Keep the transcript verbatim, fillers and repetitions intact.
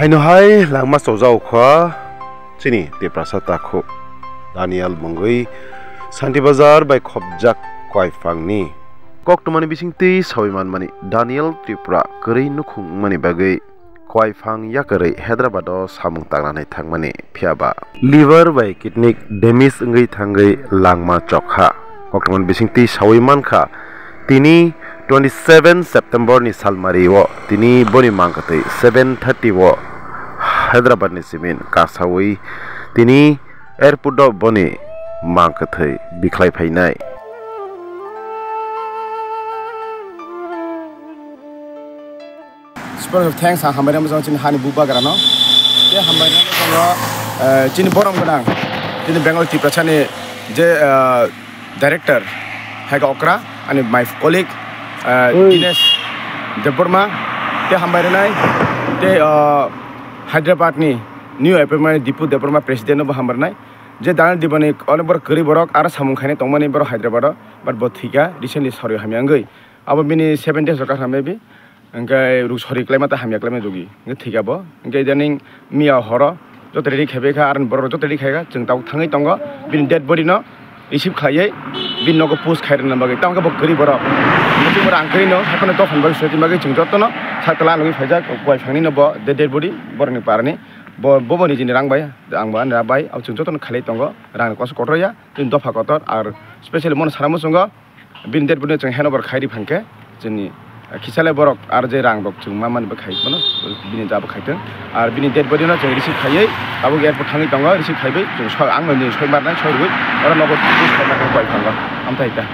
Haino hai langma chojao kha chini Tiprasa takhuk Daniel mungwi Santi Bazar bai khopjak Koiphangni. Koktwmani bisingtwi sawi manmani Daniel Tripura kwrwi nukhung wngmani bagwi Koiphang yakarwi Hyderabad o samung tangnani thangmani, phiyaba liver bai kidney damage wngwi thangwi langma chokha. Koktwmani bisingtwi sawi mankha, tini twenty seven September ni salmari o tini boni mangkwthwi seven thirty o Hyderabad ni simin kasawi tini airport o boni mangkwthwi bikhlai phainai. Special thanks ang hambai rwma chini hani bubagra no. Te hambai rwma chini borom gwnang chini Bengali Tiprasa ni je, eh, director hai khe okra ani my colleague, eh, Oi. Dinesh Debbarma te hambai rwnai te, eh, Hyderabad ni new appointment Dipu Debbarma president no bo hambai rwnai je Daniel Dibani ono borok kwrwi borok aro samung khainai tongmani borok Hyderabad o but bo thwikha recently sorry hamya wngwi abo bini seven days rok kaham maybe. Hingke ruk sori kelaima ta hamya kelaima jogi. Hingke thika bo. Hingke idaning miya horo joto ready khaibai kha, aroni borok rok joto ready khaikha. Chwng tabuk thangwi tongo. Bini dead body no receive khlaiwi bini nogo post khairwna bagwi. Tamo khe bo kwrwi borok. Hingke borok ang kwrwi no, haphano dophani bagwi sujatini bagwi chwng jotono sakla nugwi phaijak. Koiphangni no bo de-, dead body borokni parani. Bo, bo bo nijini rang bai, ang bo ani rang bai. Abo chwng jotono khailai tongo. Rangni koso kotor ya. Chwng dopha kotor. Ar specially mono sana muchungo. Bini dead body no chwng handover khai ri phankhe chwngni, ah, khichale borok aro je rang rok chwng ma mani bo khai phano bini jabo khai thung. Ar bini dead body no chwng receive khaiwi tabuk airport thangwi tongo, receive khaiwi chwng soi, ang no soi marnai, soi rwui oro nogo soi marnai bai phango. Amthai ta.